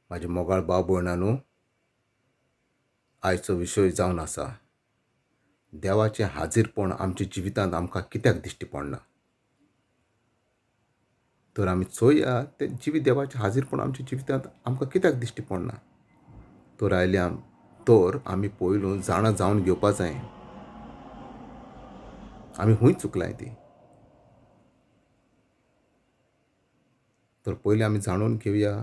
म्हाजे मोगाळ भाव भयणांनो, आयचो विशय जावन आसा देवाचें हाजीरपण आमच्या जिवितांत आमकां कित्याक दिश्टी पडना. तर आमी चोया तें जिवीत देवाचें हाजीरपण आमच्या जिवितांत आमकां कित्याक दिश्टी पडना. तर आयल्या तर आमी पयलू जाणा जावन घेवपा जाय आमी खूंय चुकलाय ती. तर पयलीं आमी जाणून घेवया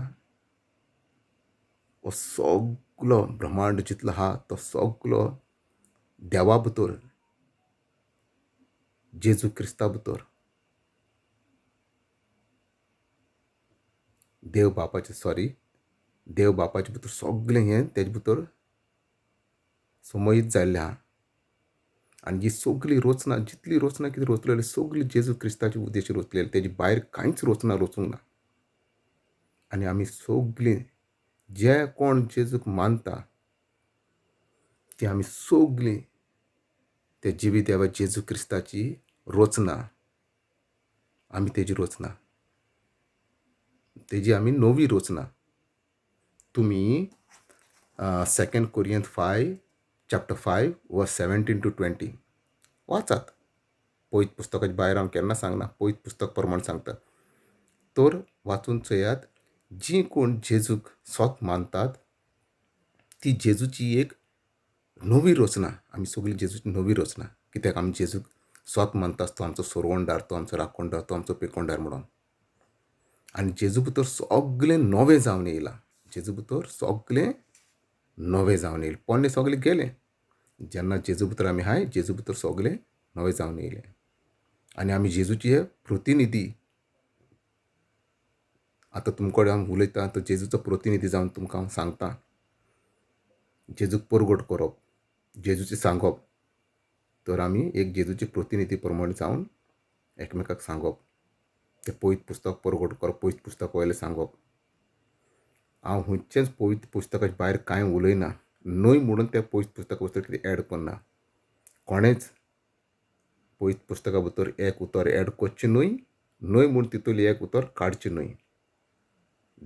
हो सगलो ब्रह्मांड जितलो आहा तो सगलो देवा भितर, जेजू क्रिस्ता भितर, देव बापाचे सॉरी देव बापाचे भितर सगलें हें तेजे भितर समयीत जाल्लें आहा. आनी ही सगली रचना जितली रचना कितें रचलेली सगली जेजू क्रिस्ताचे उद्देश रचलेली, तेजे भायर कांयच रचना रचूंक ना. आनी आमी सगलीं जे कोण जेजूक मानता ती आमी सगलीं ते जिवी देवा जेजू क्रिस्ताची रचना, आमी तेजी रचना, तेजी आमी नवी रचना. तुमी 2 Corinthians 5 chapter 5 verse 17 to 20 वाचात. पयत पुस्तकाच्या भायर हांव केन्ना सांगना, पयत पुस्तक प्रमाण सांगता. तर वाचून चोयात, जी कोण जेजूक सोत मानतात ती जेजूची एक नवी रचना. आमी सगळी जेजूची नवी रचना, कित्याक आमी जेजूक सोत मानता, तो आमचो सोरवणदार, तो आमचो राखणदार, तो आमचो पेकोणदार म्हणून. आनी जेजू भितर सगळें नवें जावन येयलां, जेजू भितर सगळें नवें जावन येयलें, पोन्नें सगळें गेलें. जेन्ना जेजू भितर आमी आहाय, जेजू भितर सगळें नवें जावन येयलें. आनी आमी जेजूचे प्रतिनिधी. आतां तुमचे कडेन हांव उलयतां तो जेजूचो प्रतिनिधी जावन तुमकां हांव सांगता, जेजूक परगट करप, जेजूचें सांगप. तर आमी एक जेजूचे प्रतिनिधी प्रमाणे जावन एकमेकाक सांगप, तें पवित्र पुस्तक परगट करप, पवित्र पुस्तक वयलें सांगप. हांव खंयचेंच पवित्र पुस्तकाच्या भायर कांय उलयना, न्हय म्हणून त्या पवित्र पुस्तका भितर कितें एड करना. कोणेंच पवित्र पुस्तका भितर एक उतर एड करचें न्हय, न्हय म्हूण तितूंतलें एक उतर काडचें न्हय.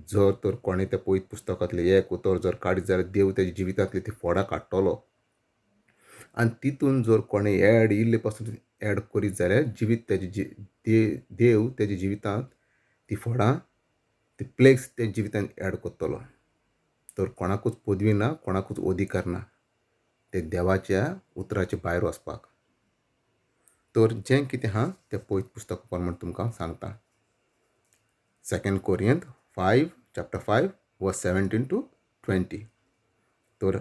जर तर कोणें त्या पवित्र पुस्तकांतलें एक उतर जर काडीत जाल्यार देव तेज्या जिवितांतलीं ती फोडां काडटलो. आनी तितून जर कोणें एड इल्ले पासून एड करीत जाल्यार जिवीत तेजे देव तेज्या जिवितांत ती फोडां, ती प्लेक्स तेज्या जिवितांत एड करतलो. तर कोणाकूच पदवी ना, कोणाकूच अधिकार ना ते देवाच्या उतराचे भायर वचपाक. तर जें कितें आहा तें पवित्र पुस्तक प्रमाण तुमकां सांगता. 2 Corinthians 5 chapter 5 verse 17 to 20. तर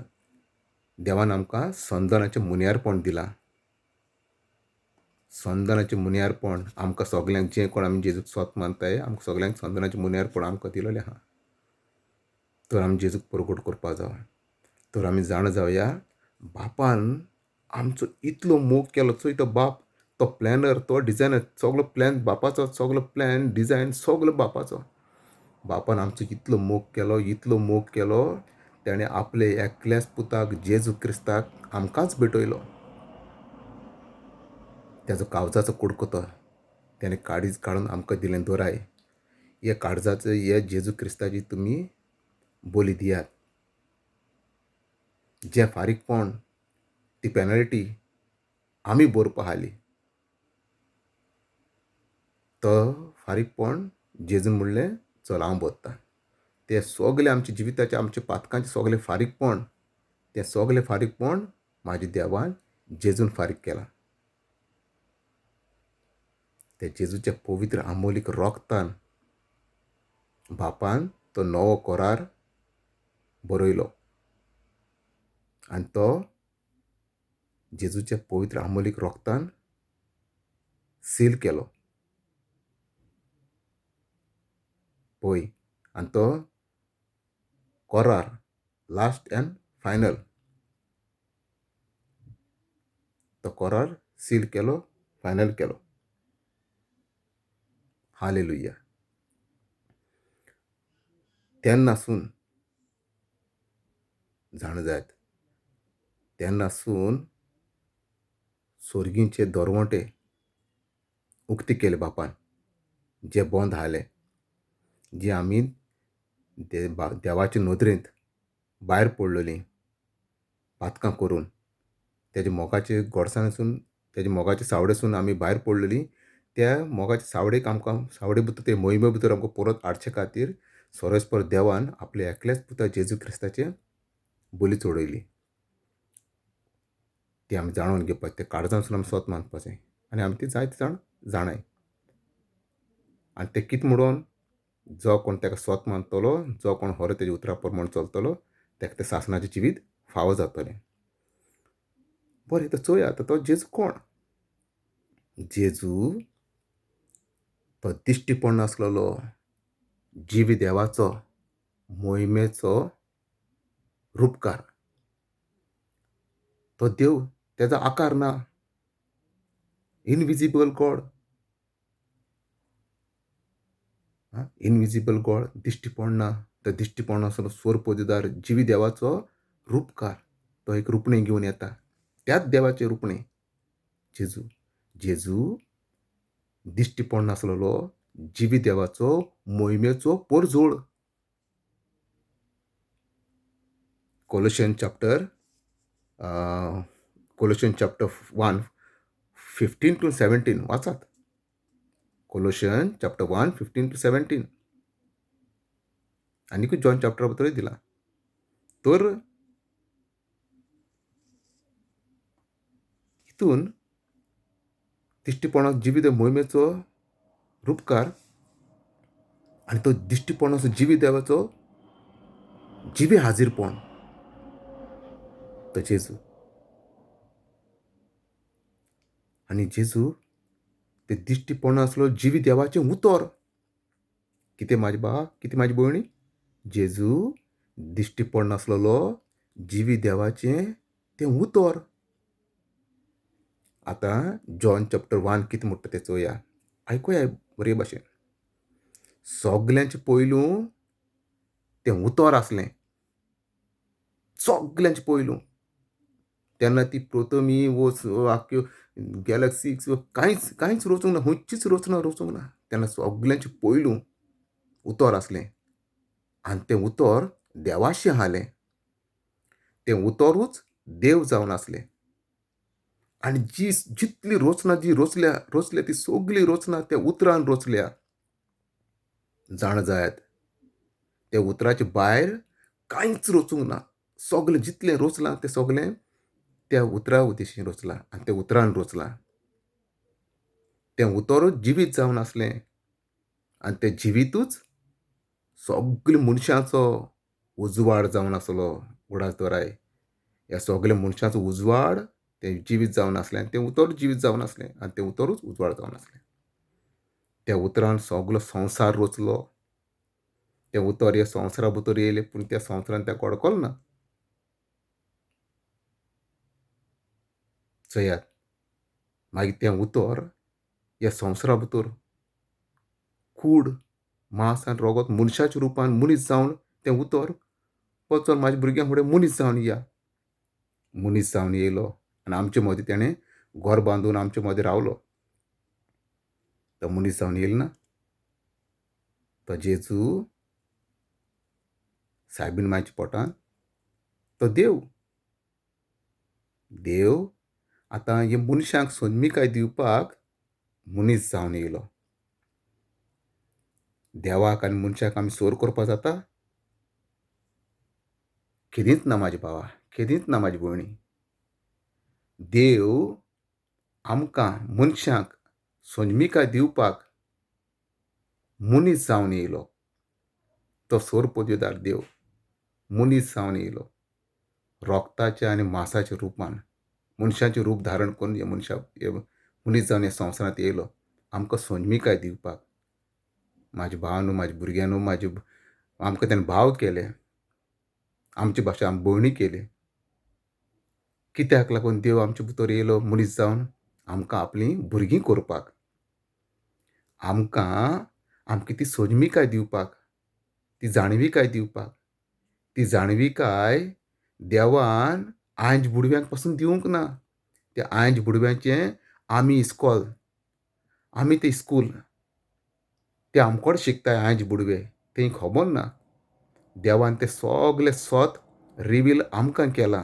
देवान आमकां संदानाचें मुनियारपण दिलां. संदानाचें मुनियारपण आमकां सगल्यांक, जें कोण आमी जेजूक सोत मानताय आमकां सगल्यांक संदानाचें मुनियारपण आमकां दिलेलें आहा. तर आमी जेजूक परगट करपा जाय. तर आमी जाणा जावया बापान आमचो इतलो मोग केलो. चोय तो बाप, तो प्लॅनर, तो डिजायनर, सगलो प्लॅन बापाचो, सगलो प्लॅन डिजायन सगलो बापाचो. बापान आमचो इतलो मोग केलो, इतलो मोग केलो, तेणें आपले एकल्याच पुताक जेजू क्रिस्ताक आमकांच भेटयलो. तेजो कावजाचो कुडको तो तेणें काडीज काडून आमकां दिलें. दोराय हे काळजाचो, हे जेजू क्रिस्ताची तुमी बोली दियात. जें फारीकपण, ती पेनल्टी आमी भरपा आसली, तो फारीकपण जेजून म्हणलें चल हांव भरतां. तें सगलें आमच्या जिविताचें, आमच्या पातकांचें सगलें फारीकपण, तें सगलें फारीकपण म्हाज्या देवान जेजून फारीक केलां. ते जेजूच्या पवित्र आमोलीक रोगतान बापान तो नवो करार बरयलो आनी तो जेजूच्या पवित्र आमोलीक रोगतान सील केलो. पळय, आनी तो करार लास्ट एंड फायनल, तो करार सील केलो, फायनल केलो. हालेलुया. तेन्नासून जाणा जायत, तेन्नासून सोर्गींचे दरवंटे उक्ते केले बापान, जे बंद आसले, जे आमी देवाचे नदरेंत भायर पडलेलीं पातकां करून, तेजे मोगाचे गोडसाणसून, तेजे मोगाचे सावडेसून आमी भायर पडलेलीं. त्या मोगाचे सावडेक आमकां, सावडे भितर, ते मोहिमे भितर आमकां परत हाडचे खातीर सोरेस्पर देवान आपल्या एकल्याच पुता जेजू क्रिस्ताचें बली चडयली. ती आमी जाणून घेवपाक, तें काळजांतसून आमी सोत मानपाचें आनी आमी ती जायते जाण जाणाय. आनी तें कितें म्हणून जो कोण ताका सोत मानतलो, जो कोण खरो तेज्या उतरा प्रमाण चलतलो ताका तें सासणाचें जिवीत फावो जातलें. बरें, तर चोया आतां तो जेजू कोण. जेजू तो दिश्टी पडनासलेलो जिवी देवाचो मोहिमेचो रुपकार. तो देव, तेजो आकार ना, इनविजिबल गॉड. इनविजिबल गॉड, दिश्टी पडना. तो दिश्टी पडनासलो स्वर पदवीदार जिवी देवाचो रुपकार. तो एक रुपणें घेवन येता, त्याच देवाचें रुपणें जेजू. जेजू दिश्टी पडनासलेलो जिवी देवाचो मोहिमेचो परजोळ. Colossian chapter 1 15 to 17 वाचात. Colossian chapter 1 15 to 17 आनीकूय जॉन चॅप्टरा भितरूय दिला. तर हितून दिश्टीपणाक जिवीत मोहिमेचो रुपकार आनी तो दिश्टीपणाचो जिवी देवाचो जिवी हाजीरपण तो जेजू. आनी जेजू ते दिश्टीपण आसलो जिवी देवाचें उतर. कितें म्हाजी बा, कितें म्हाजी भयणी, जेजू दिश्टी पडनासलेलो जिवी देवाचें तें उतर. आतां जॉन चॅप्टर 1 कितें म्हणटा तें चोया, आयकुया बरे भाशेन. सगल्यांचे पयलू तें उतर आसलें, सगल्यांचे पयलू. तेन्ना ती प्रथमी वो आख्यो गॅलक्सी कांयच कांयच रचूंक ना, खंयचीच रचना रचूंक ना. तेन्ना सगल्यांचे पयलू उतर आसलें आनी तें उतर देवाशें आसलें. तें उतरूच देव जावन आसलें. आनी जी जितली रचना जी रचल्या रचल्या ती सगली रचना त्या उतरान रचल्या. जाणा जायात, त्या उतराचे भायर कांयच रचूंक ना. सगलें जितलें रचलां तें सगलें त्या उतरा उद्देशीन रचलां आनी त्या उतरान रचलां. तें उतरूच जिवीत जावन आसलें आनी तें जिवितूच सगल्या मनशांचो उजवाड जावन आसलो. उगडास दवराय, ह्या सगल्या मनशांचो उजवाड तें जिवीत जावन आसलें आनी तें उतरूच जिवीत जावन आसलें आनी तें उतरूच उजवाड जावन आसलें. त्या उतरान सगलो संवसार रचलो. तें उतर ह्या संवसारा भितर येयलें, पूण त्या संवसारान तें वळखलें ना. चयात, मागीर तें उतर ह्या संवसारा भितर कूड मांस आनी रगत मनशाच्या रुपान मनीस जावन तें उतर वचोन म्हाज्या भुरग्यां फुडें मनीस जावन या, मनीस जावन येयलो आनी आमचे मदीं तेणें घर बांदून आमचे मदीं रावलो. तो मनीस जावन येयलो ना, तो जेजू सायबीण मायच्या पोटान तो देव. देव आतां हे मनशांक सोदमिकाय दिवपाक मनीस जावन येयलो. देवाक आनी मनशाक आमी सोर करपाक जाता? केदींच ना म्हाजे भावा, केदींच ना म्हाजी भयणी. देव आमकां मनशांक सोदमिकाय दिवपाक मनीस जावन येयलो. तो सोर पदवीदार देव मनीस जावन येयलो, रोगताच्या आनी मासाच्या रुपान, मनशाचें रूप धारण करून हे मनशा मनीस जावन ह्या संवसारांत येयलो आमकां सोदमिकाय दिवपाक. म्हाजे भावानू, म्हाज्या भुरग्यांनू, म्हाजे आमकां तेणें भाव केले, आमची भाशा आमी भयणी केली. कित्याक लागून देव आमचे भितर येयलो मनीस जावन? आमकां आपलीं भुरगीं करपाक, आमकां आमकां ती सोदमिकाय दिवपाक, ती जाणविकाय दिवपाक. ती जाणविकाय देवान आयज बुडव्यांक पासून दिवंक ना. त्या आयज बुडव्यांचें आमी इस्कोल, आमी तें स्कूल, ते आमकोड शिकताय आयज बुडवे, तें खबर ना. देवान तें सगलें सोत रिवील आमकां केलां,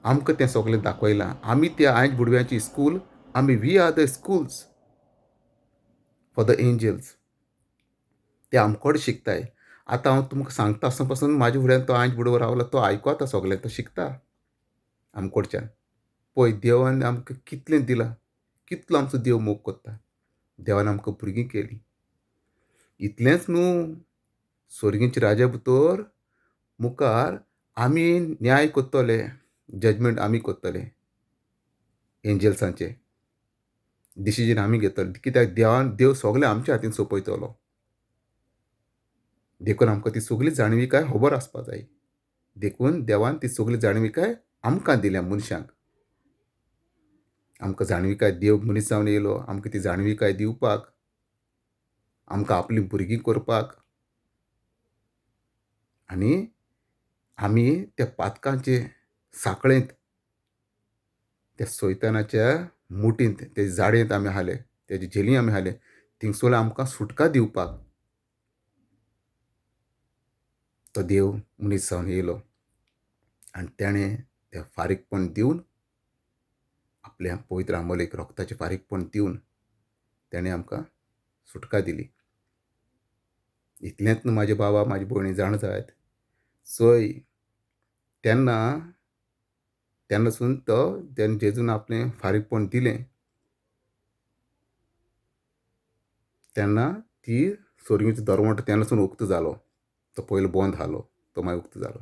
आमकां तें सगलें दाखयलां. आमी त्या आयज बुडव्यांची स्कूल, आमी we are the schools for the angels. ते आमकोड शिकताय. आतां हांव तुमकां सांगता आसतना पासून म्हाज्या फुड्यान तो आयज बुडवो रावला, तो आयकता सगलें, तो शिकता आमकडच्यान. पळय देवान आमकां कितलें दिलां, कितलो आमचो देव मोग करता. देवान आमकां भुरगीं केलीं. इतलेंच न्हू, स्वर्गींच्या राजा भितर मुखार आमी न्याय करतले, जजमेंट आमी करतले, एंजल्सांचे डिसिजन आमी घेतले. कित्याक देवान देव सगलें आमच्या हातीन सोंपयतलो. देखून आमकां ती सगळी जाणविकाय खबर आसपा जाय. देखून देवान ती सगळी जाणविकाय आमकां दिल्या मनशांक. आमकां जाणविकाय देव मनीस जावन येयलो आमकां ती जाणविकाय दिवपाक, आमकां आपलीं भुरगीं करपाक. आनी आमी त्या पातकांचे साकळेंत, त्या सैतानाच्या मुठींत, ते जाळयेंत आमी हाले, तेजे झेली आमी हाले, थिंगसोले आमकां सुटका दिवपाक तो देव मनीस जावन येयलो. आनी तेणें तें फारीकपण दिवन, आपल्या पवित्र आंबोलेक रोगताचें फारीकपण दिवन तेणें आमकां सुटका दिली. इतलेंच न्हू म्हाजे बाबा म्हाजी भयणी जाणा जायत, चोय तेन्ना तेन्नासून तो तेन्ना जेजून आपलें फारीकपण दिलें तेन्ना ती सोर्गीचो दरवंटो तेन्नासून उक्तो जालो. तो पयलो बंद जालो, तो मागीर उक्तो जालो.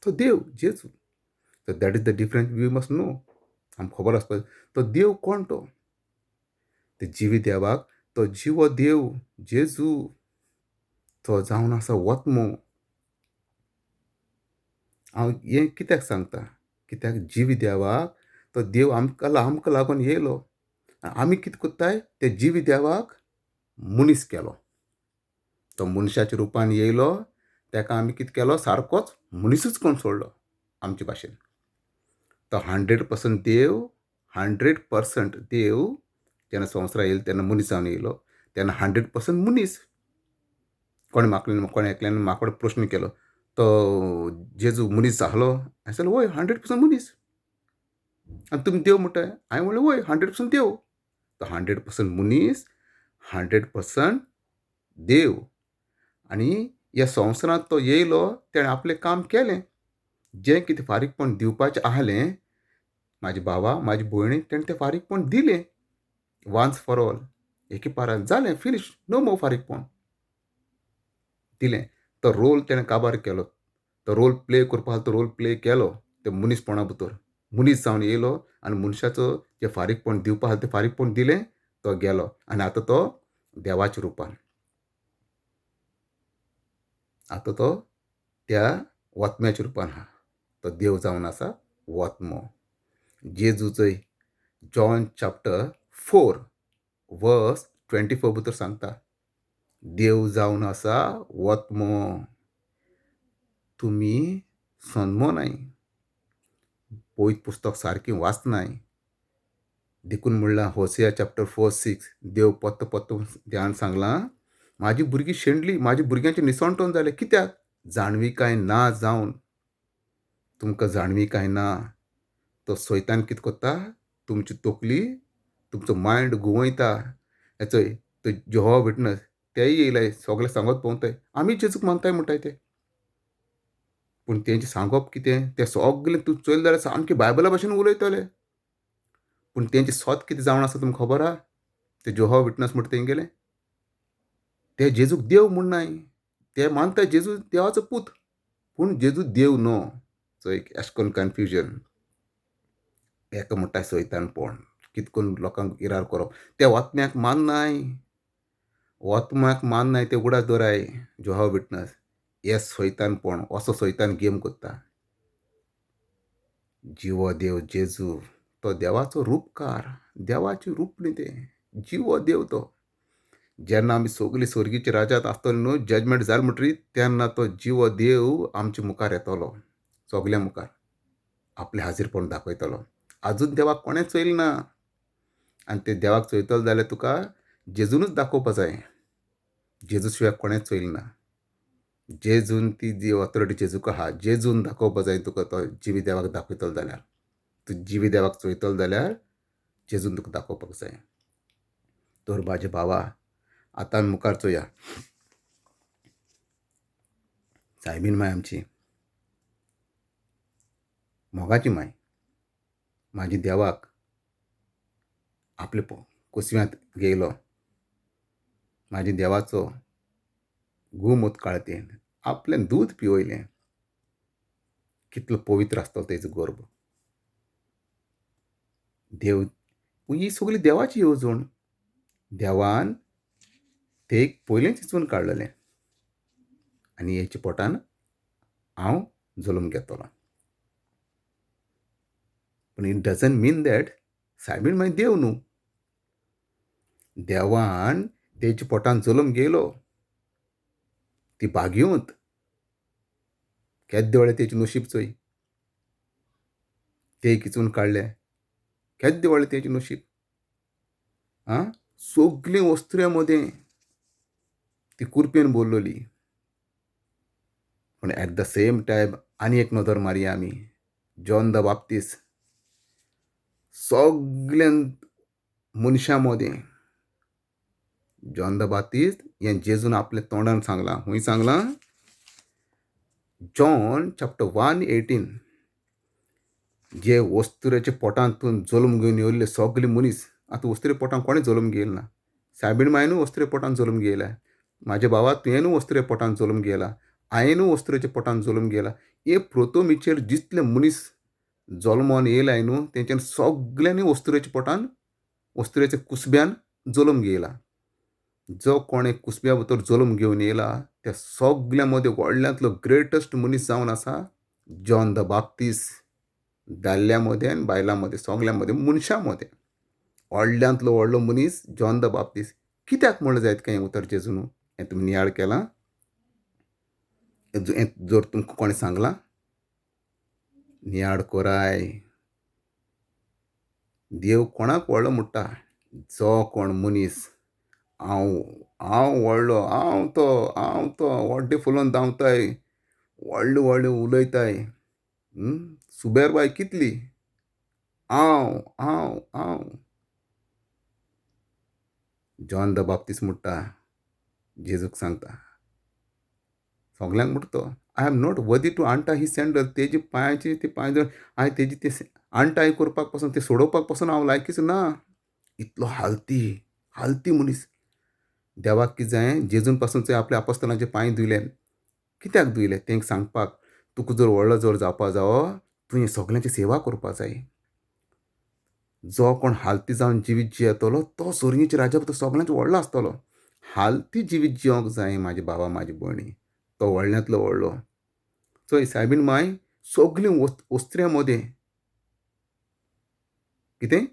तो देव जेजू. So that is the difference we must know. आमकां खबर आसपाक तो देव कोण, तो ते जिवी देवाक तो जिवो देव जेजू तो जावन आसा वतमो. हांव हें कित्याक सांगता, कित्याक जिवी देवाक तो देव आमकां आमकां लागून येयलो. आमी कितें करताय, ते जिवी देवाक मनीस केलो. तो मनशाच्या रुपान येयलो, ताका आमी कितें केलो, सारकोच मनीसूच कोण सोडलो आमचे भाशेन. तो 100% देव, 100% देव जेन्ना संवसारांत येयलो तेन्ना मनीस जावन येयलो, तेन्ना 100% मनीस. कोणें म्हाका कोणें एकल्यान म्हाका प्रश्न केलो, तो जेजू मनीस जालो? हांवें सांगलें वय 100% मनीस. आनी तुमी देव म्हणटाय? हांवें म्हणलें वय 100% देव. तो 100% मनीस, 100% देव. आनी ह्या संवसारांत तो येयलो, तेणें आपलें काम केलें, जें कितें फारीकपण दिवपाचें आहलें म्हाजे भावा म्हाजे भयणीक तेणें तें फारीकपण दिलें. वन्स फॉर ऑल, एके पारान जालें, फिनीश, नो मोर फारीकपण दिलें. तो रोल तेणें काबार केलो, तो रोल प्ले करपा आसलो तो रोल प्ले केलो. ते मनीसपणा भितर मनीस जावन येयलो आनी मनशाचो जें फारीकपण दिवपा आसलें तें फारीकपण दिलें, तो गेलो. आनी आतां तो देवाच्या रुपान, आतां तो त्या वतम्याच्या रुपान आहा. तो देव जावन आसा वतमो. जेजूचो जॉन चॅप्टर 4 वर्स 24 भितर सांगता, देव जावन आसा वतमो, तुमी सनमोनाय, पवित्र पुस्तक सारकें वाचनाय. देखून म्हणलां होसिया चॅप्टर 4:6, देव पत्तो पत्तो ध्यान सांगलां, म्हाजी भुरगीं शेणली, म्हाजी भुरग्यांचें निसणटण जालें. कित्याक? जाणविकाय ना जावन. तुमकां जाणविकाय ना, तो सैतान कितें करता, तुमची तकली, तुमचो मायंड घुंवयता. चोय तो जेहोवा विटनस तेय येयले, सगळें सांगत भोंवताय, आमी जेजूक मानताय म्हणटाय ते. पूण तेंचें सांगप कितें, तें सगळें तूं चोयलें जाल्यार सामकें बायबला भाशेन उलयतले. पूण तेंचें सत कितें जावन आसा तुमकां खबर आहा? ते जेहोवा विटनस म्हणटा तेंगेलें, ते जेजूक देव म्हणनाय, ते मानताय जेजू देवाचो पूत, पूण जेजू देव न्हू. चोय अशें करून कन्फ्युजन. एका म्हणटा सैतानपण, कितें करून लोकांक इरार करप. ते वतम्याक माननाय, वतम्याक माननाय, ते उगडास दवराय जेहोवा विटनस हे सैतानपण, असो सैतान गेम करता. जिवो देव जेजू तो देवाचो रूपकार, देवाचें रूप न्ही तें, जिवो देव तो. जेन्ना आमी सगळीं स्वर्गीच्या राज्यांत आसतली न्हू, जजमेंट जालें म्हणटरीत, तेन्ना तो जिवो देव आमच्या मुखार येतलो, सगल्या मुखार आपलें हाजीरपण दाखयतलो. आजून देवाक कोणें चोयलें ना, आनी ते देवाक चोयतलो जाल्यार तुका जेजूनच दाखोवपा जाय. जेजू शिवाय कोणें चोयलें ना. जेजून ती जी ऑथॉरिटी जेजूक आहा, जेजून दाखोवपा जाय तुका. तो जिवी देवाक दाखयतलो जाल्यार, तूं जिवी देवाक चोयतलो जाल्यार जेजून तुका दाखोवपाक जाय. तर म्हाजे भावा, आतां आमी मुखार चोया. सायबीन माय आमची मोगाची माय, म्हाजी देवाक आपले कुसव्यांत घेयलो, म्हाजी देवाचो गुमूत काळतेन आपलें दूद पिवयलें. कितलो पवित्र आसतलो तेजो गर्भ. देव ही सगळी देवाची येवजण. देवान ते पयलींच चिंतून काडलेलें आनी हेच्या पोटान हांव जल्म घेतलो. पूण it doesn't mean that सायबीण मागीर देव न्हू. देवान तेच्या पोटान जल्म घेयलो, ती भाग्यवंत. केद्दे व्हडलें तेचें नशीब चोय, ते किचून काडले, केद्दे व्हडलें तेचें नशीब. आं, सगलीं वस्त्र्या मदें ती कुरपेन बोल्लोली. पूण एट the same time आनी एक नदर मारया आमी, जॉन the Baptist सगल्या मनशां मदें जॉन the Baptist हें जेजून आपल्या तोंडान सांगलां. खंय सांगलां? John chapter 1:18. जे वस्तुरेच्या पोटांतून जल्म घेवन येयल्ले सगले मनीस, आतां वस्तुरे पोटान कोणें जल्म घेयला ना. सायबीण मायनूय वस्तुरे पोटान जल्म घेयला, म्हाज्या भावा तुवेंनूय वस्तुरे पोटान जल्म घेयला, हांवेंनूय वस्तुरेच्या पोटान जल्म घेयला. हे प्रथमीचेर जितले मनीस जल्मोन येयलाय न्हू, तेंच्यान सगल्यांनी वस्तुरेच्या पोटान, वस्तुरेच्या कुसब्यान जल्म घेयला. जो कोणें कुसब्या भितर जल्म घेवन येयला त्या सगल्यां मदें व्हडल्यांतलो ग्रेटस्ट मनीस जावन आसा जॉन the Baptist. दादल्या मदें आनी बायलां मदें, सगल्यां मदें, मनशां मदें व्हडल्यांतलो व्हडलो मनीस जॉन the Baptist. कित्याक म्हणलें जायत काय हें उतर जेजून? हें तुमी नियाळ केलां? हें जर तुमकां कोणें सांगलां? नियाळ कोराय. देव कोणाक व्हडलो म्हणटा? जो कोण मनीस हांव हांव व्हडलो, हांव तो, हांव तो, व्हड्डे फुलोवन धांवताय, व्हडले व्हडले उलयताय, सुबेरबाय कितली, हांव हांव हांव. जॉन the Baptist म्हणटा, जेजूक सांगता, सगल्यांक म्हणटा तो, I am not worthy to untie his sandal. तेजी पांयाची ती पांय हांवें तेजी ते अनटाय करपाक पासून, ते सोडोवपाक पासून हांव लायकीच ना. इतलो हालती हालती मनीस. देवाक कितें जाय? जेजून पासून ते आपल्या आपस्तलांचे पांय धुयले. कित्याक धुयले? तेंक सांगपाक, तुका जर व्हडलो जर जावपा जावो, तुवें सगल्यांची सेवा करपा जाय. जो कोण हालती जावन जिवीत जियेतलो तो सोर्गीच्या राजा तो सगल्यांत व्हडलो आसतलो. हालती जिवीत जिवंक जाय म्हाजे बाबा, म्हाजी भयणी. तो व्हडल्यांतलो व्हडलो. चोय सायबीण माय सगलीं वस्त्र्यां मदें कितें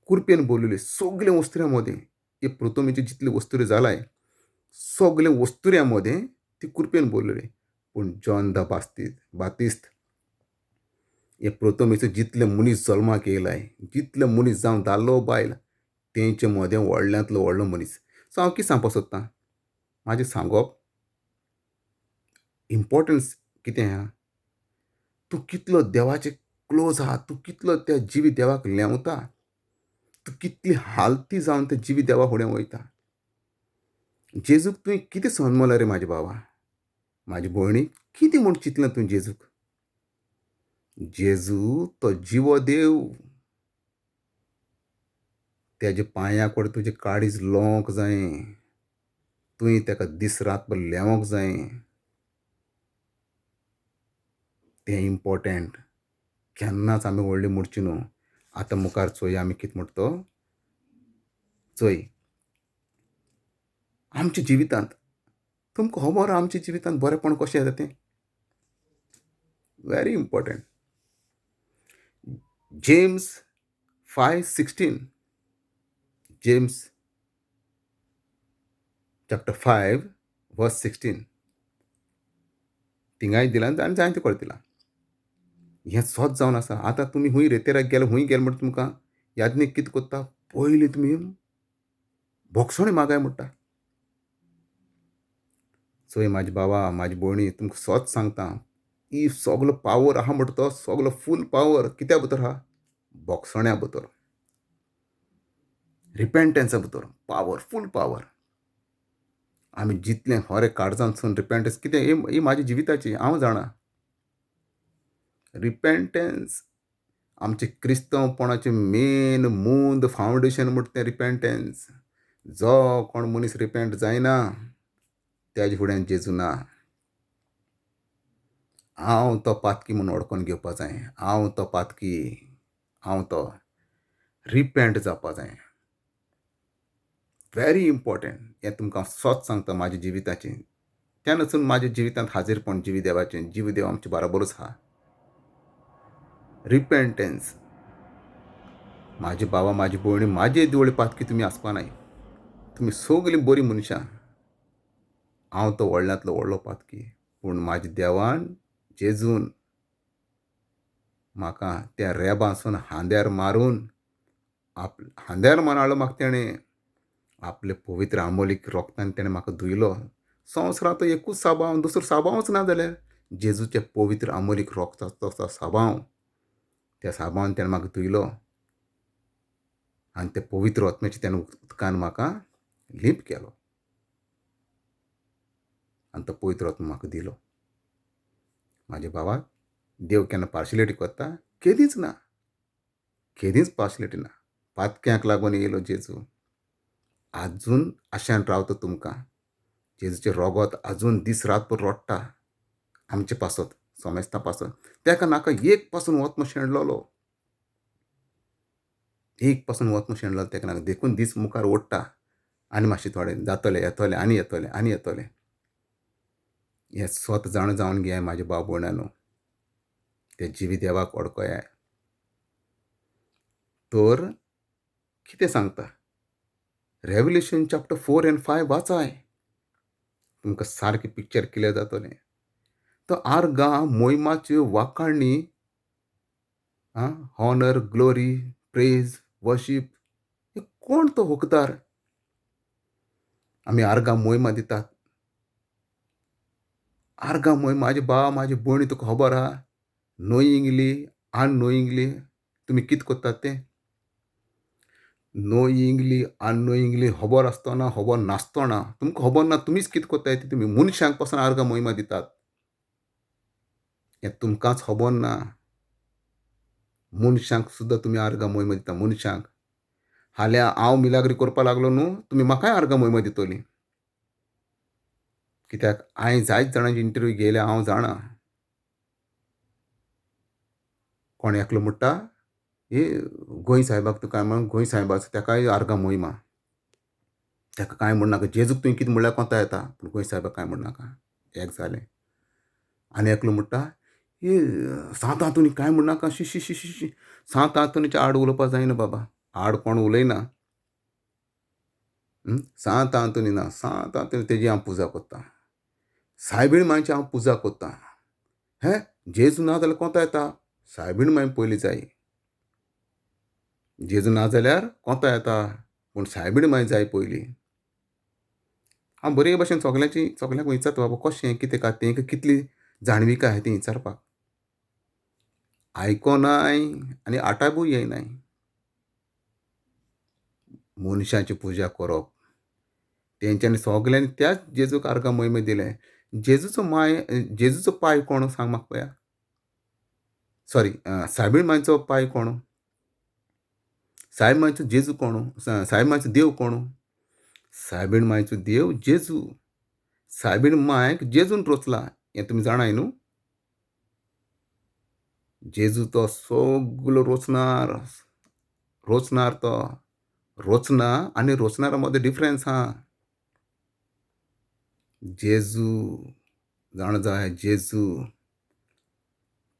कुरपेन बोललेली, सगल्या वस्त्र्यां मदें, हे प्रथमेची जितली वस्तुरी जालाय सगल्या वस्तुऱ्यां मदें ती कुरपेन बोललेली. पूण जॉन the Batista हे प्रथमेचो जितले मनीस जल्माक येयलाय, जितले मनीस जावं दादलो बायल, तेंचे मदें व्हडल्यांतलो व्हडलो मनीस. सो हांव कितें सांगपाक सोदतां, म्हाजें सांगप इम्पोर्टन्स कितें आहा, तूं कितलो देवाचे क्लोज आहा, तूं कितलो त्या जिवी देवाक लेंवता, तूं कितली हालती जावन त्या जिवी देवा फुडें वयता. जेजूक तुवें कितें समजलें रे म्हाजे बाबा, म्हाजे भयणी, कितें म्हूण चिंतलें तुवें जेजूक? जेजू तो जिवो देव, तेज्या पांया कडेन तुजें काळीज लोंक जाय, तुवें ताका दीस रात लेंवक जाय. तें इम्पोर्टंट. केन्नाच आमी व्हडली मोडची न्हू. आतां मुखार चोया आमी कितें म्हणटा तो. चोय आमच्या जिवितांत तुमकां खबर, आमच्या जिवितांत बरेंपण कशें येता तें very important. James 5:16, James chapter 5 verse 16 थिंगाय दिलां आनी जायते कडेन दिलां. हें सत जावन आसा. आतां तुमी खूंय रेतेराक गेले, खूंय गेले म्हणटा तुमकां याज्ञीक कितें करता, पयलीं तुमी भोगसणी मागाय म्हणटा. चोय म्हाजे बाबा, म्हाजी भयणी, तुमकां सत सांगता, ही सगलो पावर आहा म्हणटा तो सगलो फूल पावर कित्या भितर आहा? भोगसण्या भितर, रिपेंटन्सा भितर पावर, फूल पावर. आमी जितलें खरें काळजांतसून रिपेंटन्स कितें ही म्हाज्या जिविताची हांव जाणा. रिपेंटन्स आमचें क्रिस्तांवपणाचें मेन मूंद फावंडेशन म्हणटा तें रिपेंटन्स. जो कोण मनीस रिपेंट जायना तेजे फुड्यान जेजू ना. हांव तो पातकी म्हूण वळखून घेवपा जाय, हांव तो पातकी, हांव तो रिपेंट जावपा जाय. Very important. हें तुमकां हांव सत सांगता म्हाज्या जिविताचें. तेन्नासून म्हाज्या जिवितांत हाजीरपण जिवी देवाचें, जिवी देव आमचे बराबरूच आहा. रिपेंटन्स. म्हाजे बाबा, म्हाजी भयणी, म्हाजे दिवळे पातकी तुमी आसपा नाय, तुमी सगलीं बरीं मनशां. हांव तो व्हडल्यांतलो व्हडलो पातकी, पूण म्हाज्या देवान जेजून म्हाका त्या रेबासून हांद्यार मारून हांद्यार मारून हाडलो म्हाका तेणें. आपले पवित्र आमोलीक रोगतान तेणें म्हाका धुयलो. संवसारांत एकूच साबांव, दुसरो साबांवच ना जाल्यार जेजूचें पवित्र आमोलीक रोगताचो तो साबांव, त्या साबांवान तेणें म्हाका धुयलो आनी त्या पवित्र आत्म्याच्या तेणें उदकान म्हाका लीप केलो आनी तो पवित्र आत्मा म्हाका दिलो. म्हाज्या भावाक देव केन्ना पार्शलिटी करता? केदींच ना, केदींच पार्शलिटी ना. पातक्यांक लागून येयलो जेजू. आजून आशान रावता तुमकां. जेजूचें रोगोत आजून दीस रात रडटा आमचे पासत, सोमेस्तां पासत. तेका नाका एक पासून वत शेणलोलो, एक पासून वत शेणलोलो तेका नाका. देखून दीस मुखार ओडटा आनी मातशें थोडें जातलें, येतलें आनी येतलें आनी येतलें. हें स्वत जाण जावन घेयाय म्हाजे भाव भयणांनो, ते जिवी देवाक वळखयाय. तर कितें सांगता? रेवलेशन चॅप्टर 4 आनी 5 वाचाय, तुमकां सारकें पिक्चर क्लियर जातलें. तो आर्गां मोहिमाच्यो वाखाणी, हॉनर, ग्लोरी, प्रेज, वर्शीप, कोण तो हकदार? आमी आर्गां मोहिमा दितात. आर्गां मोहिमा म्हाजे भाव, म्हाजी भयणी, तुका खबर आहा? नोइंगली अननोइंगली तुमी कितें करतात तें? नोइंगली अननोइंगली, खबर आसतना खबर नासतना, तुमकां खबर ना तुमीच कितें करताय तें. तुमी मनशांक पासून आर्गां मोहिमा दितात, हें तुमकांच खबर ना. मनशांक सुद्दां तुमी आर्गां मोहिमा दिता, मनशांक. फाल्यां हांव मिलाग्री करपाक लागलो न्हू, तुमी म्हाकाय आर्गां मोहिमा दितली. कित्याक हांवें जायत जाणांची इंटरव्यू घेयल्या, हांव जाणा. कोण एकलो म्हणटा, हे गोंय साहेबाक तूं काय म्हण, गोंय साहेबाचो तेकाय आर्गां मोहिमा, तेका कांय म्हणनाका. जेजूक तुवें कितें म्हणल्यार कोता येता, पूण गोंय साहेबाक कांय म्हणनाका. एक जालें. आनी एकलो म्हणटा, हे सांत आंतोनी कांय म्हणनाका, शी शी शी शी, सांत आंतोनीच्या आड उलोवपाक जायना बाबा, आड कोण उलयना. सांत आंतोनी ना, सांत आंतोनी तेजी हांव पुजा करतां, सायबीण मांयची हांव पुजा करतां. हे जेजू ना जाल्यार कोता येता, सायबीण मांय पयलीं जाय. जेजू ना जाल्यार कोता येता, पूण सायबीण मांय जाय पयलीं. हांव बरे भशेन सगल्यांची सगल्यांक विचारता, बाबा कशें कितें काय, तेंकां कितली जाणविकाय आहा ती विचारपाक. आयकोनाय आनी आटाबूय येयनाय. मनशाची पुजा करप तेंच्यांनी सगल्यांनी त्याच जेजूक आर्गां मोहिमे दिलें. जेजूचो माय, जेजूचो पाय कोण सांग म्हाका पळया? सॉरी, सायबीण मांयचो पाय कोण? सायब मांयचो जेजू कोण? सायब मांयचो देव कोण? सायबीण मांयचो देव जेजू. सायबीण मांयक जेजून रोचला, हें तुमी जाणाय न्हू? जेजू तो सगलो रोचणार, रोचणार तो रोचना आनी रोचणारा मदें डिफरन्स आहा. जेजू जाणा जाय, जेजू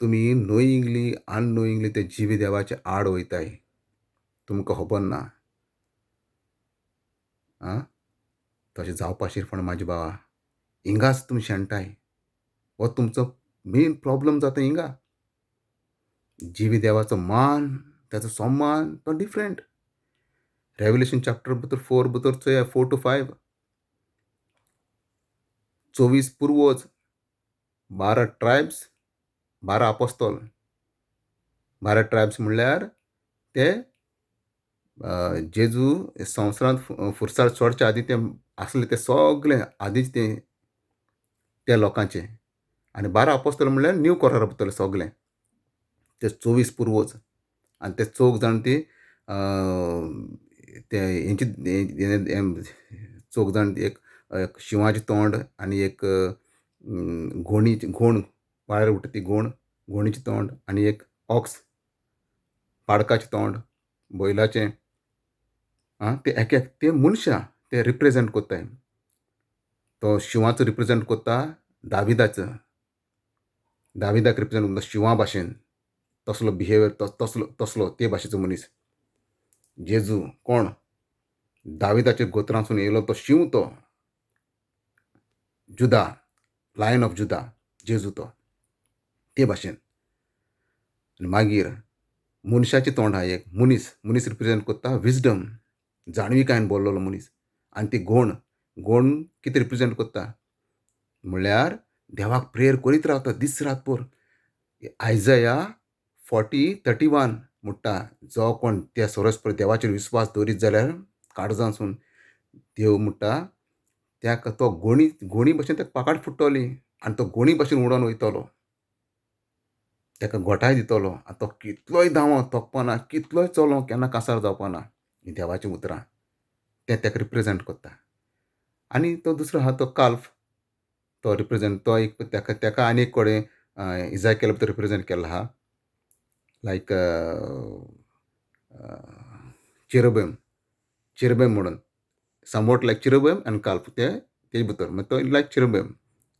तुमी नोइंगली अननोइंगली ते जिवी देवाचे आड वयताय, तुमकां खबर ना. आं, तशें जावपा शिरपण म्हाजे भावा, हिंगाच तुमी शेणटाय. हो तुमचो मेन प्रॉब्लम जाता हिंगा. जिवी देवाचो मान, ताचो सम्मान तो डिफरंट. रेवलेशन चॅप्टर भितर 4 भितर चोया, 4 to 5. 24 पुर्वज, 12 ट्रायब्स, 12 आपोस्तोल. 12 ट्रायब्स म्हणल्यार ते जेजू संवसारांत फुरसार सोडच्या आदीं ते आसले ते सगळे आदींच ते त्या लोकांचे. आनी 12 आपोस्तोल म्हणल्यार न्यू करारा भितरले सगळे ते 24 पुर्वज. आनी ते चौग जाण ती ते हेंची चौग जाण एक शिंवाचें तोंड आनी एक घोणी घोण वाऱ्यार उडटा ती घोण, घोणीचें तोंड आनी एक ऑक्स पाडकाचें तोंड, बैलाचें. आं, ते एक एक ते मनशां ते रिप्रेजेंट कोत्ताय. तो शिंवाचो रिप्रेजेंट कोत्ता दाविदाचो, दाविदाक रिप्रेजेंट कोत्ता शिंवा भाशेन, तसलो बिहेवियर तसलो तसलो ते भाशेचो मनीस. जेजू कोण? दाविदाच्या गोत्रांसून येयलो तो शींव, तो जुदा, लायन ऑफ जुदा, जेजू तो ते भाशेन. आनी मागीर मनशाचें तोंड आहा एक मनीस, मनीस रिप्रेजेंट कोत्ता विजडम, जाणविकायेन बोल्लोलो मनीस. आनी ती घोण, घोण कितें रिप्रेजेंट कोत्ता म्हणल्यार देवाक प्रेयर करीत रावता दीस रात भर. आयजया 40:31 म्हणटा, जो कोण त्या सोरस देवाचेर विस्वास दवरीत जाल्यार काळजांसून देव म्हणटा त्या तो गोणी गोणी भशेन ताका पाकाट फुट्टली आनी तो गोणी भशेन उडोन वयतलो, ताका घोटाय दितलो. आनी तो कितलोय धांवो थोकपाना, कितलोय चलो केन्ना कासार जावपाना. हीं देवाचीं उतरां तें ताका रिप्रेजेंट कोत्ता. आनी तो दुसरो आहा तो काल्फ, तो रिप्रेजेंट तो एक ताका ताका आनी एक कडेन इजायकेल भितर रिप्रेजेंट केल्लो आहा, लायक चेरोबेम, चेरोबेम म्हणून समवॉट लायक चेरोबेम आनी काल्फ ते ते भितर मागीर तो लायक चेरोबेम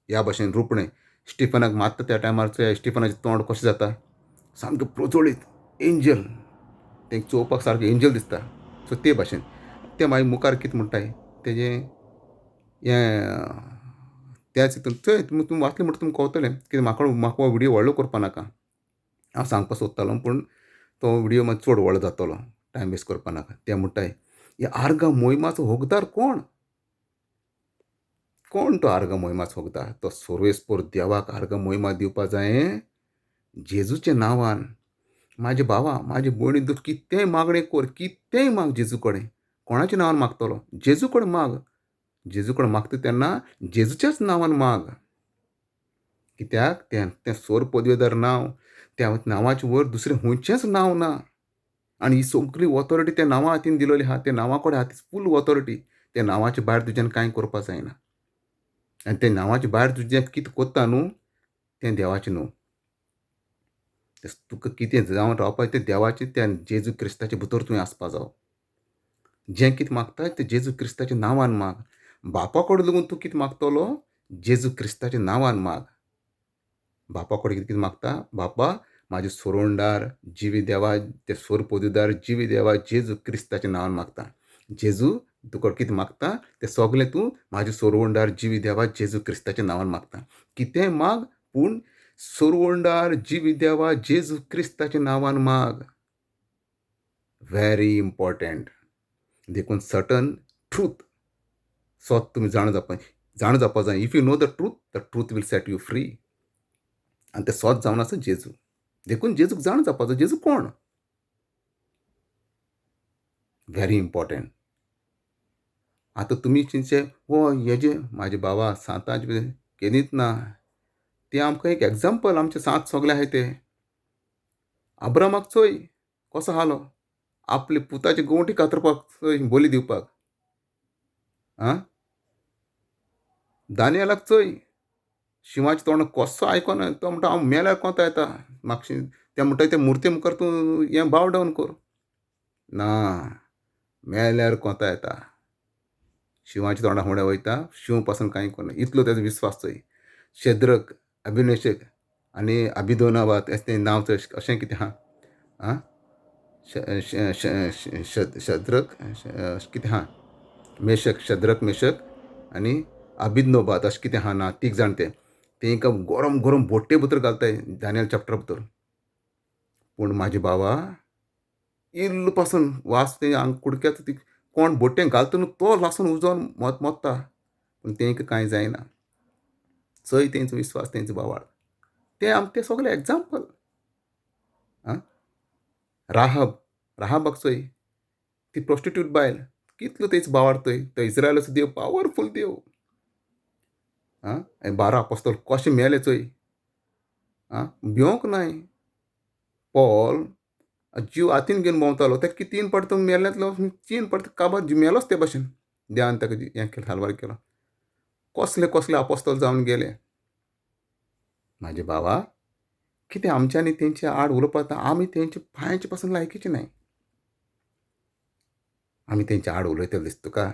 ह्या भाशेन रुपणें. स्टिफनाक मारता त्या टायमार स्टिफनाचें तोंड कशें जाता, सामकें प्रज्वळीत एंजल, तें चोवपाक सारकें एंजल दिसता. सो ते भाशेन ते मागीर मुखार कितें म्हणटाय तेजें हें त्याच हितून चोय तुमी तुमी वाचलें म्हणटा तुमकां कळटलें कित्याक म्हाका म्हाका हो व्हिडियो व्हडलो करपा नाका, हांव सांगपाक सोदतालो पूण तो व्हिडियो मातसो चड व्हडलो जातलो, टायम वेस्ट करपा नाका. ते म्हणटाय ह्या आर्गां मोहिमाचो हकदार कोण? कोण तो आर्गां मोहिमाचो हकदार? तो सर्वेस्पर देवाक आर्गां मोहिमा दिवपा जाय जेजूच्या नांवान. म्हाजे भावा, म्हाजे भयणी, तूं कितेंय मागणें कर, कितेंय माग जेजू कडेन. कोणाच्या नांवान मागतलो? जेजू कडेन माग. जेजू कडेन मागता तेन्ना जेजूच्याच नांवान माग. कित्याक तें तें सोर पदवेदार नांव, त्या नांवाचे वयर दुसरें खंयचेंच नांव ना. आनी ही सगळी ऑथॉरिटी त्या नांवा हातीन दिलोली आहा, त्या नांवा कडेन आहा ती फूल ऑथॉरिटी. त्या नांवाच्या भायर तुज्यान कांय करपाक जायना. आनी त्या नांवाच्या भायर तुजें कितें कोत्ता न्हू तें देवाचें न्हू. तुका कितें जावन रावपाचें तें देवाचें, त्या जेजू क्रिस्ताचे भितर तुवें आसपा जावो. जें कितें मागता तें जेजू क्रिस्ताच्या नांवान माग. बापा कडेन लागून तूं कितें मागतलो? जेजू क्रिस्ताच्या नांवान माग. बापा कडेन कितें कितें मागता? बापा म्हाजे सोरोंडार जिवी देवा, ते सोर पदवीदार जिवी देवा जेजू क्रिस्ताच्या नांवान मागता. जेजू तुका कितें मागता तें सगलें तूं म्हाजे सोरवंडार जिवी देवा जेजू क्रिस्ताच्या नांवान मागता. कितेंय माग पूण सोरवंडार जिवी देवा जेजू क्रिस्ताच्या नांवान माग. Very important. देखून सर्टन ट्रूथ सत तुमी जाणा जावपा जाणा जावपा जाय. If you know the truth, the truth will set you free. आनी तें सत जावन आसा जेजू. देखून जेजूक जाणा जावपाचो जेजू कोण, व्हेरी इम्पॉर्टंट. आतां तुमी चिंतचे हो हेजे म्हाजे बाबा सांताचे केन्नीच ना, ते आमकां एक एग्जाम्पल, आमचे सांत सगळे आहाय ते. अब्रामाक चोय कसो आसलो, आपले पुताची गोंवटी कातरपाक चोय बोली दिवपाक. आं, दानियलाक चोय शिंवाचें तोंड कसो आयकोना, तो म्हणटा हांव मेल्यार कोंता येता मातशें, ते म्हणटा ते मुर्ती मुखार तूं हें बाव डावन कर ना, मेल्यार कोंता येता. शिंवाच्या तोंडा फुडें वयता, शींव पासून कांय करना, इतलो तेजो विस्वास चोय. शेद्रक, अभिनेशक आनी अभिदोनाबाद अशें तें नांव चोय, अशें कितें आहा. आं, शद्रक कितें आहा, मेशक, शद्रक मेशक आनी अभिदनोबाद अशें कितें आहा ना, तीग जाण ते तेंकां गरम गरम बोट्टे भितर घालताय दानियल चॅप्टरा भितर. पूण म्हाजे बाबा इल्लो पासून वास ते आंग कुडक्याचो ती कोण बोट्टें घालता न्हू तो लासून उजोन मोत्ता, पूण तेंकां कांय जायना. चोय तेंचो विस्वास, तेंचो बावाळ, ते आम ते सगळे एग्जाम्पल. आं, राहब, राहबाक चोय, ती प्रोस्टिट्यूट बायल, कितलो तेच बावाळ थंय, तो इस्रायलाचो देव पावरफूल देव. आं, 12 आपोस्तोल कशें मेले चोय. आं, भिवंक नाय. पॉल जीव हातीन घेवन भोंवतालो, ताका 3 पाट तो मेल्यांतलो, 3 पाट काबार मेलोच ते भाशेन, देवान ताका हें केलें, साल्वार केलो. कसले कसले आपोस्तोल जावन गेले. म्हाजे भावा, कितें आमच्यांनी तेंचे आड उलोवपाक, आमी तेंचे पांयचे पासून लायकीचे न्हय. आमी तेंचे आड उलयतले दिसता तुका?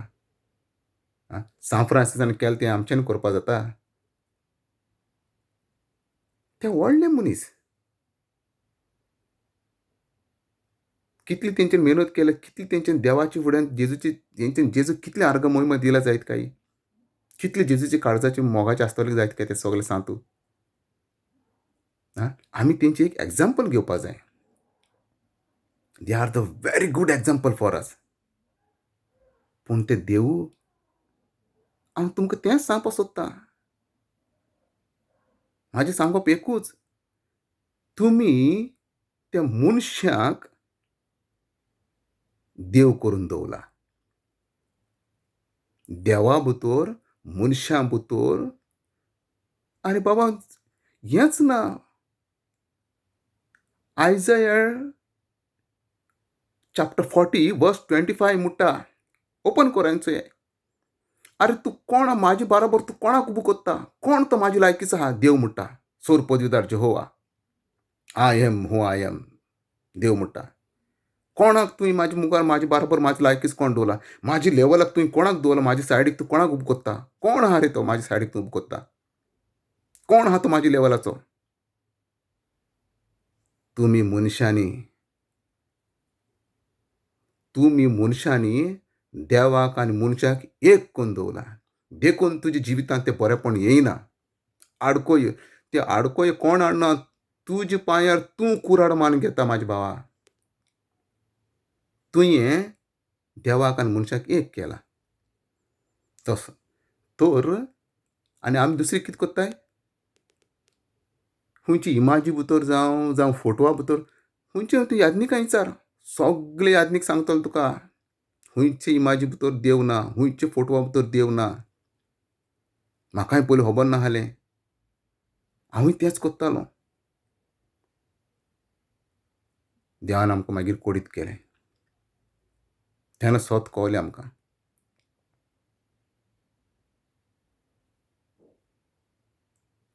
आं, सांत फ्रांसिसान केलें तें आमच्यान करपा जाता? ते व्हडले मनीस, कितली तेंच्यान मेहनत केल्या, कितली तेंच्यान देवाची फुड्यान जेजूची, तेंच्यान जेजू कितले आर्गां मोहिमा दिला जायत काय, कितले जेजूचे काळजाचे मोगाचे आसतले जायत काय ते सगळे सांतू. आं, आमी तेंचे एक एग्जाम्पल घेवपा जाय. They are the very good example for us. पूण ते देवू, हांव तुमकां तेंच सांगपाक सोदतां. म्हाजें सांगप एकूच, तुमी त्या मनशाक देव करून दवरला. देवा भितर मनशां भितर, आरे बाबा हेंच ना. आयजया चॅप्टर 40 वर्स 25 म्हणटा, ओपन कर आनी चोय. आरे तूं कोण म्हाजे बराबर, तूं कोणाक उबो कोत्ता? कोण तो म्हाजे लायकीचो आहा? देव म्हणटा, सोर पदवीदार Jehovah, I am who I am. देव म्हणटा, कोणाक तुवें म्हाजे मुखार म्हाजे बराबर म्हाजे लायकीच कोण दवरला? म्हाजे लेवलाक तुवें कोणाक दवरला? म्हाजे सायडीक तूं कोणाक उबो कोत्ता? कोण आहा रे तो म्हाजे सायडीक तूं उबो कोत्ता? कोण आहा तो म्हाजे लेवलाचो? तुमी मनशांनी, तुमी मनशांनी देवाक आनी मनशाक एक करून दवरला. देखून तुज्या जिवितांत तें बरेंपण येयना. आडकोय, ते आडकोय कोण हाडना, तुज्या पांयार तूं कुराड मारून घेता म्हाजे भावा. तुवें देवाक आनी मनशाक एक केला तसो तर. आनी आमी दुसरी कितें कोत्ताय, खंयची इमाजी भितर जावं, जावं फोटवा भितर, खंयचे तूं याज्ञिकां विचार, सगळे याज्ञीक सांगतले तुका, खंयचे इमाजी भितर देव ना, खंयचे फोटवा भितर देव ना. म्हाकाय पयलीं खबर नासलें, हांवूय तेंच कोत्तालो. देवान आमकां मागीर कोडीत केलें, तेन्ना सत कळ्ळें आमकां.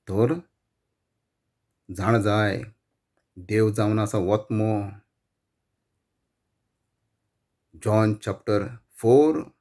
तर जाण जाय, देव जावन आसा वतमो. John chapter 4